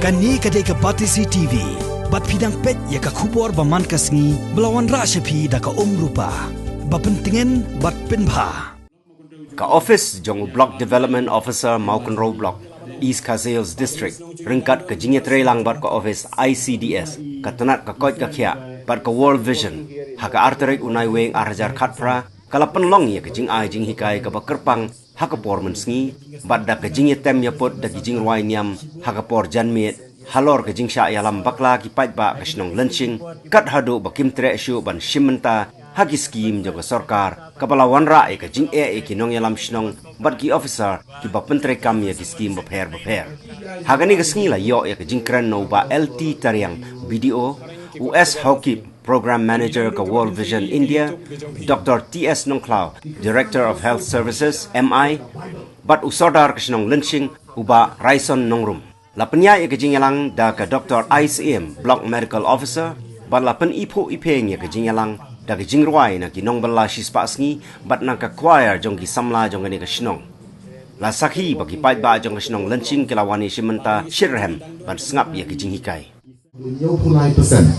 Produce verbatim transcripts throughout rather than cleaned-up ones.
Kane ka dei ka Batesi T V. Bad phi dang peit ïa ka khubor ba man ka sngi ba la wanrah sha phi da ka Umrupa. Ba pyntngen bad pynbha. Ka office jong u Block Development Officer Mawkynrew Block, East Khasi Hills District, ryngkat ka jingïatreilang bad ka office I C D S, ka tnat ka koit ka khiah bad ka World Vision, ha ka ar tarik u Naiwieng ar hajar khatphra, ka la pynlong ïa ka jingai jinghikai kaba kyrpang ha ka por mynsngi, bad da ka jingïatem ïaput da ki jingrwai niam ha ka por janmiet, halor ka jingshah ïalam bakla ki paidbah ka shnong Lynshing, kat haduh ba kim treh shuh ban shim bynta ha ki skim jong ka sorkar, kaba la wanrah ïa ka jingeh ïa ki nongïalam shnong bad ki officer kiba pyntreikam ïa ki skim bapher bapher. Ha kane ka sngi la ïoh ïa ka jingkren na u Bah L T Tariang, B D O, u S Haokip, Program Manager ka World Vision India, Doctor T S Nongkhlaw, Director of Health Services, M I, bad u Sordar ka shnong Lynshing, u Bah Raison Nongrum. La pynïaid ïa ka jingïalang da ka Doctor Ai Syiem, Block Medical Officer, bad la pyniphuh iphieng ïa ka jingïalang da ka jingrwai na ki nongbylla shispah sngi bad na ka choir jong ki samla jong kane ka shnong. La sakhi ba ki paidbah jong ka shnong Lynshing ki la wan ïashim bynta shitrhem ban sngap ïa ka jinghikai. Hynñiewphew lai percent.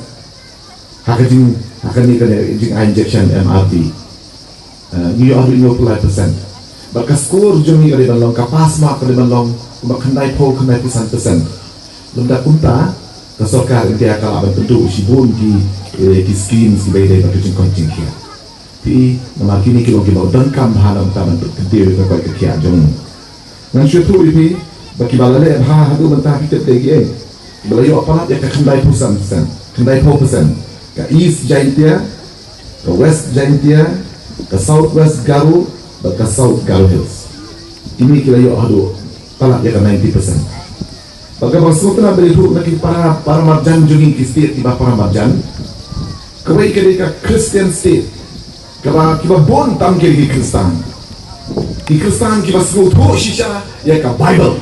Ha ka jing, ha kane ka jingai injection M R P. Eh, ngi ïoh haduh hynñiewphew lai percent. Bad ka score jong ngi ka dei ban long, ka pass mark ka dei ban long kumba khyndaiphew, khyndaiphew san percent. Lymda kumta, ka sorkar India ka lah ban pynduh shibun ki, eh, ki schemes kiba ïadei bad ka jingkoit jingkhiah. Phi, namar kine ki long kiba donkam bha na bynta ban pynkyntiew ïa ka koit ka khiah jong ngi. Ngan shu ïathuh ïa phi ba kiba la leh bha haduh mynta phi tip dei kiei. Kiba la ïoh palat ïa ka khyndaiphew san percent, khyndaiphew percent. Ka East Jaintia, ka West Jaintia, ka South West Garo, bad ka South Garo Hills. Kine ki la ïoh haduh palat ïa ka ninety percent. Bad kaba sngewtynnat ban ïathuh na ki para, para marjan jong ngi, ki state kiba para marjan. Kawei ka dei ka Christian state. Kaba, kiba bun tam ki dei ki Khristan. Ki Khristan kiba sngewthuh shisha ïa ka Bible.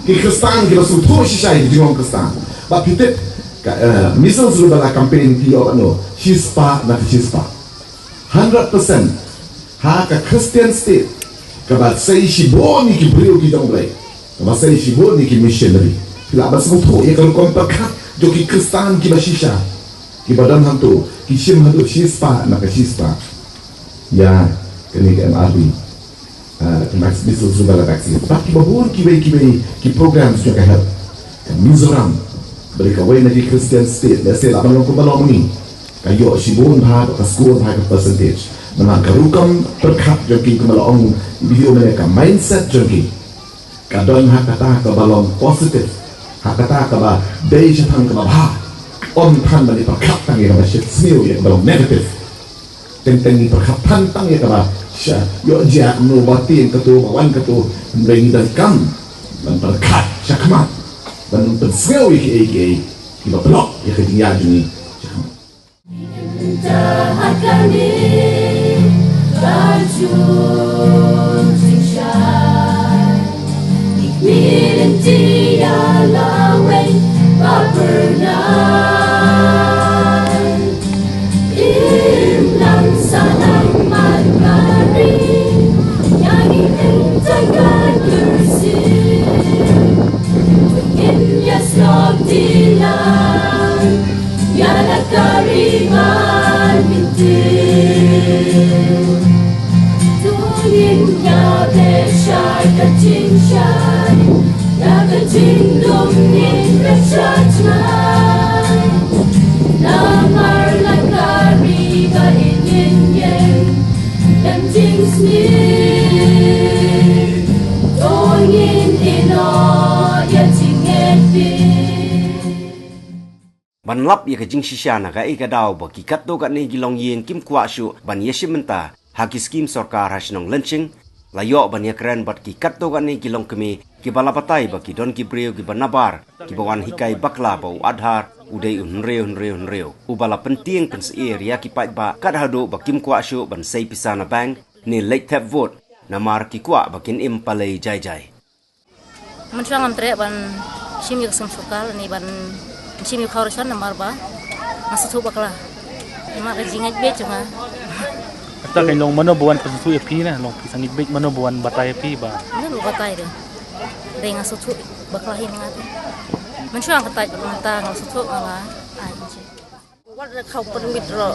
Ki Khristan kiba sngewthuh shisha ïa ka jinglong Khristan. Bad phi tip ka, eh, measles rubella campaign ki ïoh noh shispah na ka shispah. Hundred percent. Ha ka Christian state, kaba sei shibun ïa ki briew ki jong Blei, kaba sei shibun ïa ki missionary. Phi lah ban sngewthuh ïa ka rukom pyrkhat jong ki Khristan kiba shisha, kiba don hangto, ki shim haduh shispah na ka shispah ïa kane ka M R P. Ah, ka vac-, measles rubella vaccine. Bad kiba bun kiwei kiwei ki programs jong ka health. Ka Mizoram, ba dei kawei na ki Christian state, lehse lah ban long kumba long ma ngi, ka ïoh shibun bha, ka score bha, ka percentage. Namar ka rukom pyrkhat jong ki, kumba la ong i video mynne, ka mindset jong ki ka don ha kata kaba long positive, ha kata kaba dei shaphang kaba bha. Ym tang ban ïa pyrkhat tang ïa kaba shit sniew, ïa kaba long negative. Teng teng ngi pyrkhat than tang ïa kaba sha, ïoh jia kumno, ba tieng kato, ba wan kato. Hynrei ngi donkam ban pyrkhat shakhmat, ban pynsngew ïa kiei kiei kiba block ïa ka jingïaid jong ngi shakhmat. Ban lap ïa ka jingshisha na kaei ka daw ba ki katto katne ki longïing kim kwah shuh ban ïashim bynta ha ki skim sorkar ha shnong Lynshing, la ïoh ban ïakren bad ki katto katne ki longkmie kiba la batai ba ki don ki briew kiba nabar, kiba wan hikai bakla ba u Aadhaar u dei u hynriew hynriew hynriew, uba la pyntieng pynsyier ïa ki paidbah kat haduh ba kim kwah shuh ban sei pisa na bank ne leit thep vote, namar ki kwah ba kin im palei jai jai. Mynta ngam treh ban shim ïa ka skim sorkar ne ban shim ïa ka ration namar ba nga sngewthuh bakla. Namar ka jingngeit beit jong nga. Kata ka long mano ba wan pynsngewthuh ïa phi na, long phi sngewthuh beit, mano ba wan batai ïa phi ba. Mano ba batai de. Dei nga sngewthuh. Bakla hi nga. Mynshuwa nga tait mynta nga sngewthuh nga la ai. Wat na khau permit ro.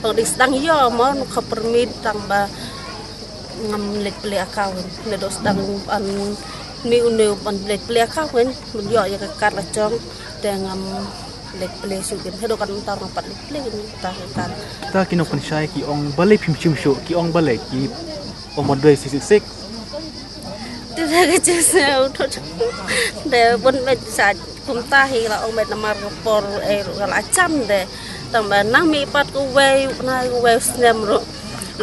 Tang dei sdang ïoh mo na khau permit tang ba ngam leit plie account. Na do sdang an mi une ban leit plie account. Ban ïoh ïa ka kad la jong te ngam leit plie shuh kin. Haduh kan mynta nga pat leit plie kin ta ka kad. Ta ki nongpynshai ki ong balei phim shim shuh, ki ong balei, ki ong ba dei six six six. Te da ka jingsngew thot. De bun met sa kumta hi la ong met namar ka por eh ruh ka la jam de. Tang ba nang mih pat kawei, na kawei snem ruh.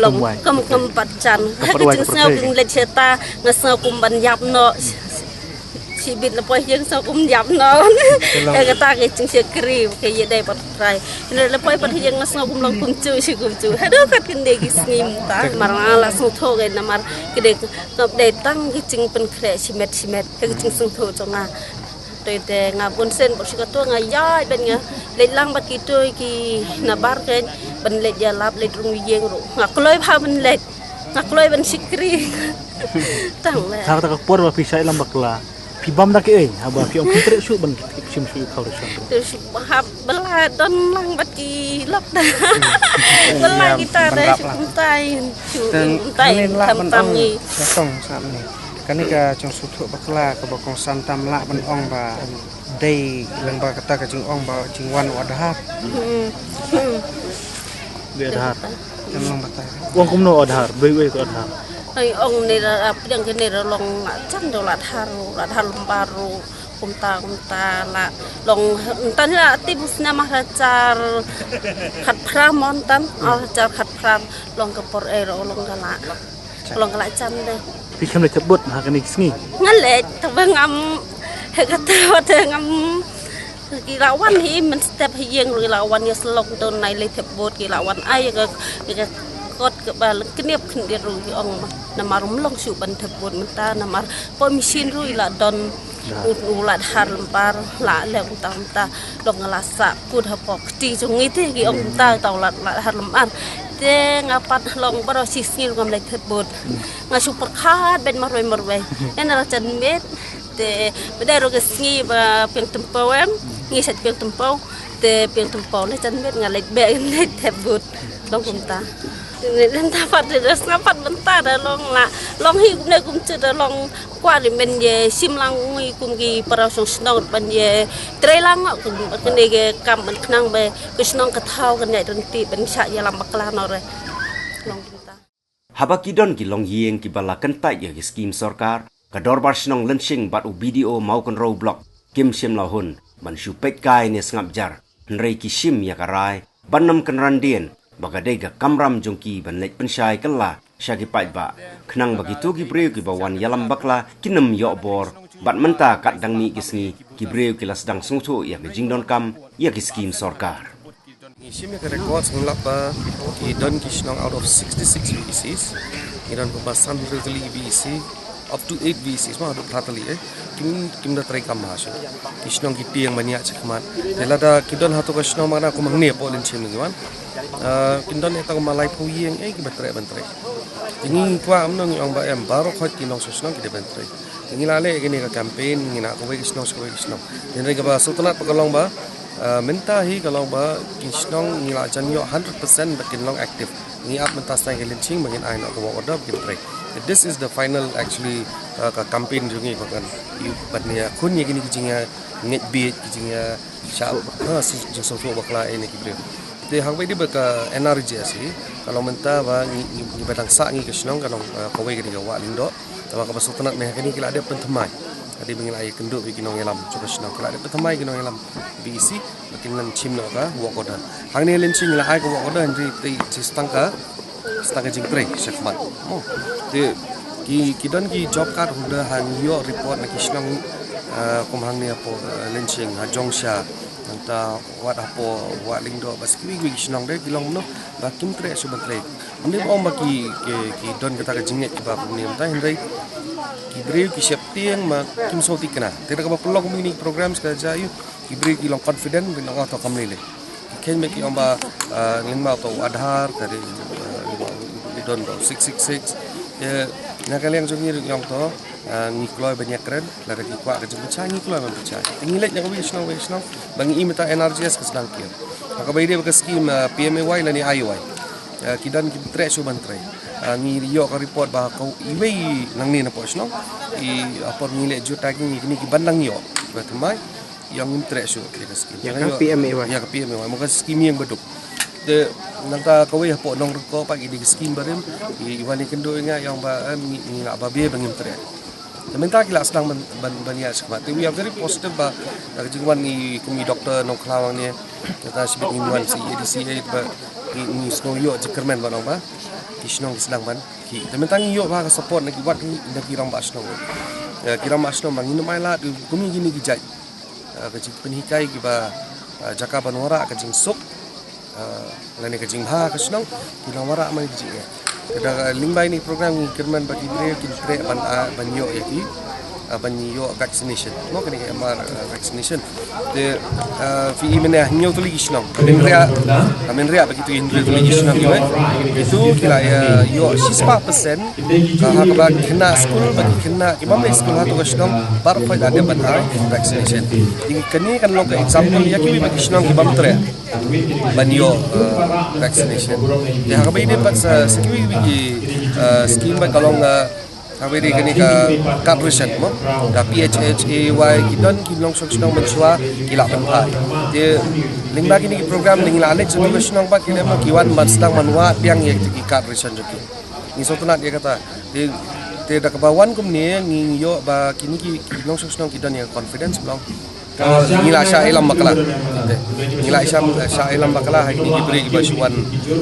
Long kam kam pat jan. Ka jingsngew kin leit shata, nga sngew kum ban ïap noh. Shibit la poi ïeng sngew kum ïap noh. Ka kata ka jingshakri ka ïa dei pat trai. Kine la poi pat ïeng nga sngew kum long kumjuh shi kumjuh. Haduh kat kine ki sngi mynta. Mar nga la sngewthuh ka namar ka dei ka dei tang ka jingpynkhreh shimet shimet. Ka jingsngewthuh jong nga. Toi te nga bun sien bad shi kato nga ïaid ban nga leit lang bad kito ki nabar kein ban leit ïalap leit rung ïeng ruh. Nga kloi bha ban leit. Nga kloi ban shakri. Tang le. Tang ta ka por ba phi shai lam bakla. Phi bam da ke ei, haba phi ong phi treh shuh ban shim shuh khau rashon. Te shu hap bala don lang bad ki lok da. Bala kita da shu kumtai. Shu kumtai tam tam ni. Shatong sam ni. Kane ka jong suthu bakla ka ba kong san tam lah ban ong ba dei lang ba kata ka jing ong ba jing wan u Aadhaar. Dei Aadhaar. Kan long batai. Ong kumno Aadhaar, dei wei ka Aadhaar. Ai ong ne ra pdiang ke ne ra long la chan do la Aadhaar, la Aadhaar lembar ru, kumta kumta la long entan la ti bus na mah rajar khat phra mon tan, rajar khat phra long ka por eh ro long ka la. Long ka la chan de. Phi khlem leit thep vote ha kane ka sngi? Nga leit, tang ba ngam, he kata wat ngam. Ki la wan hi mynstep hi ïeng ruh ki la wan ïa slok don nai leit thep vote ki la wan ai ka ka kot ka ba la kniep khyndiat ruh ki ong ma. Namar um long shuh ban thep vote mynta namar po machine ruh i la don. U la Aadhaar lembar la leh kumta kumta long la sa kut hapoh kti jong ngi te ki ong kumta ta u la Aadhaar lembar. Te nga pat long baroh shi sngi ruh ngam leit thep vote. Nga shu pyrkhat bet marwei marwei. Ena ra chan met te bad ruh ka sngi ba piang tempo em ngi sat piang tempo te piang tempo le chan met nga leit beh leit thep vote. Long kumta. Lenta pat de das nga pat mynta da long la long hi kumne kumjuh da long kwah ri men ye shim lang ngui kum ki para song shnong ban ye trei lang kum kane ke kam ban khnang be ke shnong ka thaw kan ye renti ban sha ye lam bakla no re. Long kumta. Haba ki don ki longïing kiba la kyntait ïa ki skim sorkar, ka Dorbar Shnong Lyngshing bad u B D O Mawkynrew Block kim shym la hun ban shu peit kai ne sngap jar, hynrei ki shim ïa ka rai ban ym kynran dien ba ka dei ka kamram jong ki ban leit pynshai kylla sha ki paidbah, khnang ba kito ki briew kiba wan ïalam bakla kin ym ïoh bor. Bad mynta kat dang mih ki sngi ki briew ki la sdang sngewthuh ïa ka jingdonkam ïa ki skim sorkar. Ngi shim ïa ka records ngi lap ba ki don ki shnong out of sixty-six V E Cs. Ngi don kumba san hynriew tylli V E C, up to eight V E Cs, ma haduh phra tylli eh. Kim, kim da trei kam bha shuh. Ki shnong ki tieng ban ïa chekhmat. Te lada ki don hato ka shnong ma na kum hangne hapoh Lyngshing ngi wan. Ah, kin don ïa ta kumba laiphew ïing eh kiba treh ban trei. Te ngi kwah kumno ngi ong ba em baroh khoit ki nongshong shnong ki dei ban trei. Ngi la leh kine ka campaign ngi na kawei ka shnong sha kawei ka shnong. Hynrei kaba sngewtynnat ba ka long ba, ah, mynta hi ka long ba ki shnong ngi la jan ïoh hundred percent ba kin long active. Ngi ap mynta sdang ka Lyngshing ba ngin ai noh ka work order ba kin trei. This is the final actually, ah, ka campaign jong ngi ba kan ïoh ban ïa khun ïa kine ki jingïa ngeit bieit ki jingïa Sha, ha, si, jingsngewthuh bakla ïa kine ki briew. Te hangwei dei ba ka N R J S hi, ka long mynta ba ngi, ngi, ngi ba dang sah ngi ka shnong ka long, eh, kawei ka dei ka Wah Lyngdoh. Te ba kaba sngewtynnat ne ha kane ki la dep pynthymmai. Ka dei ba ngi la ïakynduh ïa ki nongïalam jong ka shnong ki la dep pynthymmai ki nongïalam B E C, ba kin nang shim noh ka work order. Hangne Lyngshing ngi la ai ka work order hynrei te, te tang ka Sdang ka jingtrei shakhmat. Mo. Te ki, ki don ki job card holder ha ngi ïoh report na ki shnong, ah, kum hangne hapoh, ah, Lyngshing, ha Jongsha, nangta wat hapoh, Wah Lyngdoh, bad kiwei kiwei ki shnong de ki long kumno ba kim treh shuh ban trei. Ym dei ba ong ba ki, ki, ki don kata ka jingngeit kiba kumne mynta hynrei ki briew ki sheptieng ma kim sngewthuh kane. Te da kaba pynlong kumne ki programs ka jia ïa ki briew ki long confident, ki long, oh, to kam lei lei. Ki kheiñ beit ki ong ba, ah, lyngba uto u Aadhaar, ka dei, ah, lyngba u don ba u six six six. Te na ka liang jong ngi ruh ngi ong to, Ah, ngi kloi ban ïakren, lada ki kwah ka jingpynshai ngi kloi ban pynshai. Te ngi leit na kawei ka shnong, kawei ka shnong, ba ngi i mynta N R G S ka sdang kiar. Ha kaba ïadei bad ka skim, ah, P M A Y lane I O Y. Ah, ki don kim treh shuh ban trei. Ah, ngi ïoh ka report ba ka iwei nangne na poh shnong. I apor ngi leh geotagging ngi kine ki ban dang ïoh. Ba thymmai ïa ngim treh shuh ïa ka skim. Ïa ka P M A Y. Ïa ka P M A Y. Mo ka skim ïeng baduk. Te nangta kawei hapoh Nongryngkoh pat ki dei ki skim barim. I wan ïakynduh ïa nga ïa ba em ngi ngi nga ba bia ba ngim treh. Te mynta ki la sdang ban ban ban ïa shikmat. Te we are very positive ba ka jingwan ngi kum i Doctor Nongkhlaw ne. Kata shibit ngi wan si A D C A ba ngi ngi sngew ïoh jingkyrmen ba nong ba. Ki shnong ki sdang ban. Ki te mynta ngi ïoh ba ka support na ki wat ngi na ki rangbah shnong. Ki rangbah shnong ba ngin ym ailad kum ngi kine ki jait. Ah, ka jingpynhikai kiba, ah, jaka ban wanrah ka jingsuk, ah, lane ka jingbha ka shnong, ki nang wanrah man ka jingeh. Te da lyngba ine i program ngi kyrmen ba ki briew kin treh ban, ah, ban ïoh ïa ki, ah, ban ïoh vaccination. Mo kane ka M R, ah, vaccination. Te, ah, phi i mynne hynñiew tylli ki shnong. Ka mynriah, ka mynriah ba ki tu hynriew tylli ki shnong kiwei. Ki tu ki la, ah, ïoh shispah percent. Ka ha kaba khynnah skul ba ki khynnah ki bym leit skul ha tu ka shnong baroh khoit la dep ban ai vaccination. Ïa kane kan long ka example ïa kiwei ba ki shnong ki bym treh ban ïoh, uh, vaccination. Te ha kaba ïadei bad sa sa kiwei ki, uh, scheme ba ka long, uh, ha kaba ïadei kane ka card ration mo da P H H A Y ki don ki nongshong shnong mynshuwa ki la pynphai. Te lyngba kine ki program ngi la leit sha tu ka shnong ba ki dei mo ki wan ban sdang ban wad biang ïa ki card ration jong ki. Ngi sngewtynnat ïa kata. Te, te da kaba wan kumne ngi ïoh ba kine ki, ki nongshong shnong ki don ïa confidence ba long. Ngi la shah ïalam bakla. Te, ngi la shah, shah ïalam bakla ha kine ki briew kiba shu wan,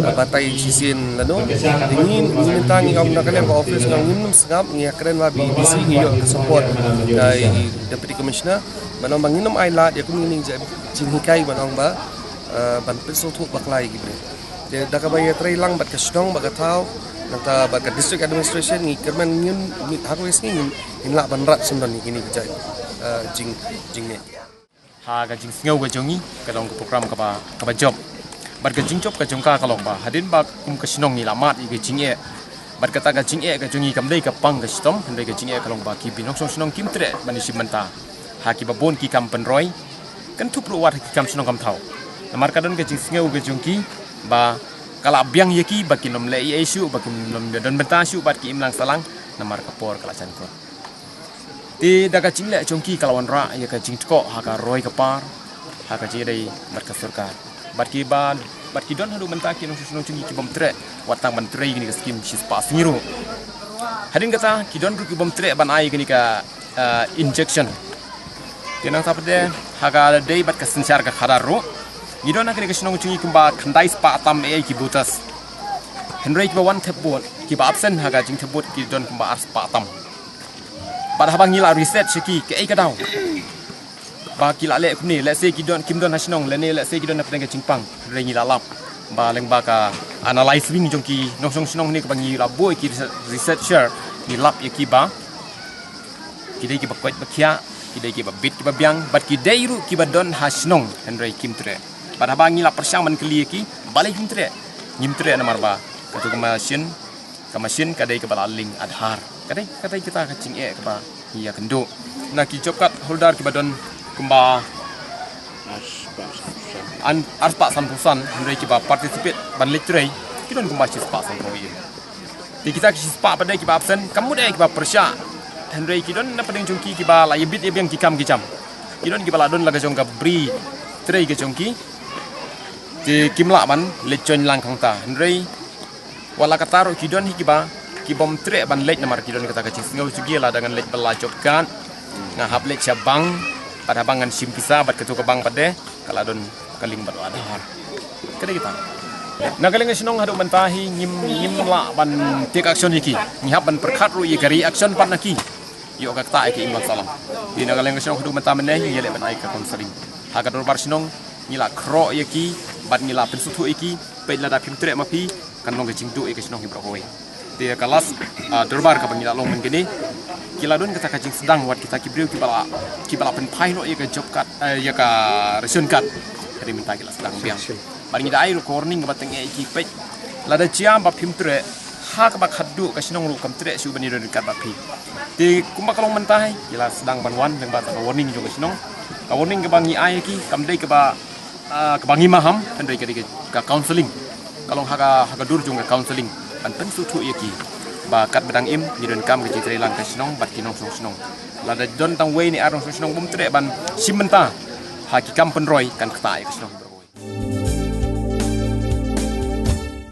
uh, batai shisien lano. Te ngi, ngi mynta ngi ong na ka liang ka office ngi ong ngim sngap ngi ïakren bad B D C ngi ïoh ka support, uh, i Deputy Commissioner. Ban ong ba ngin ym ailad ïa kum kine ki jinghikai ban ong ba, uh, ban pynsngewthuh bakla ïa ki briew. Te da kaba ïatrei lang bad ka shnong bad ka thaw nangta bad ka district administration ngi kyrmen ngin ha kawei sngi ngin lah ban rat syndon ïa kine ki jait, eh, jing, jingneh. Ha ka jingsngew ka jong ngi ka long ka program kaba kaba jop. Bad ka jingjop ka jong ka ka long ba hadien ba kum ka shnong ngi la mad ïa ka jingeh. Bad kata ka jingeh ka jong ngi kam dei ka pang ka shitom hynrei ka jingeh ka long ba ki nongshong shnong kim treh ban ïashim bynta ha kiba bun ki kam pynroi. Kan thup ruh wat ha ki kam shnong kam thaw. Namar ka don ka jingsngew ka jong ki ba ka la biang ïa ki ba kin ym leh ei ei shuh ba kin ym don bynta shuh bad ki imlang sahlang namar ka por ka la jan kot. Te da ka jingleh jong ki ka la wanrah ïa ka jingtkoh ha ka roi ka par ha ka jingïadei bad ka sorkar. Bad ki ba bad ki don haduh mynta ki nongshong shnong jong ki ki bym treh wat tang ban trei kine ka skim shispah sngi ruh. Hadien kata ki don ruh ki bym treh ban ai kine ka, eh, injection. Te nangta pat de ha ka dei bad ka synshar ka khadar ruh ngi don ha kane ka shnong jong ngi kumba khyndai spah tam ei ei ki voters. Hynrei kiba wan thep vote kiba absent ha ka jingthep vote ki don kumba ar spah tam. Bad haba ngi la research ïa ki kaei ka daw ba ki la leh kumne, let's say ki don kim don ha shnong lane let's say ki don ha pdeng ka jingpang. Hynrei ngi la lap ba lyngba ka analyse wing jong ki nongshong shnong ne kaba ngi la buh ïa ki researcher ngi lap ïa ki ba ki dei kiba koit ba khiah, ki dei kiba bit kiba biang bad ki dei ruh kiba don ha shnong hynrei kim treh. Bad haba ngi la pyrshang ban kylli ïa ki balei kim treh, ngim treh namar ba katu ka machine, ka machine ka dei kaba la link Aadhaar. Ka dei, ka dei kita ka jingeh kaba ngi ïakynduh. Na ki job card holder kiba don kumba an ar spah sanphew san hynrei kiba participate ban leit trei ki don kumba shi spah sanphew ïa. Te kita ki shi spah pat de kiba absent kam mut eh kiba pyrshah. Hynrei ki don na pdeng jong ki kiba la ïabit ïabiang ki kam ki jam. Ki don kiba la don la ka jong ka bri trei ka jong ki. Te kim lah ban leit join lang hangta hynrei wat la katta ruh ki don hi kiba ki bym treh ban leit namar ki don kata ka jingsngew jong ki lada ngan leit ba la job card nga hap leit sha bank bad ha bank ngan shim pisa bad katu ka bank pat de ka la don ka link bad Aadhaar. Ka dei kita. Na ka liang ka shnong haduh mynta hi ngim ngim lah ban take action ïa ki. Ngi hap ban pyrkhat ruh ïa ka reaction pat na ki. Ïoh ka kata ïa ka imlang sahlang. Te na ka liang ka shnong haduh mynta mynne ngi ïaleh ban ai ka counselling ha ka dorbar shnong. Ngi la khroh ïa ki bad ngi la pynsngewthuh ïa ki. Peit lada phim treh ma phi kan long ka jingduh ïa ka shnong hi baroh kawei. Te ka last, ah, dorbar kaba ngi la long mynne kine ki la don kata ka jingsdang wat kita ki briew kiba la kiba la pynphai noh ïa ka job card, eh, ïa ka ration card. Ka dei mynta ki la sdang biang. Bad ngi da ai ruh ka warning kaba teng ïa ki peit lada jia ba phim treh Ha kaba khatduh ka shnong ruh kam treh shuh ban ïadon ryngkat bad phi. Te kumba ka long mynta hi, ki la sdang ban wan lyngba ka warning jong ka shnong. Ka warning kaba ngi ai ïa ki kam dei kaba, ah, kaba ngi maham, hynrei ka dei ka counselling. Ka long ha ka, ha ka dur jong ka counselling ban pynsngewthuh ïa ki ba katba dang im ngi donkam ka jingtreilang ka shnong bad ki nongshong shnong. Lada don tang wei ne ar nongshong shnong bym treh ban shim bynta ha ki kam pynroi kan ktah ïa ka shnong.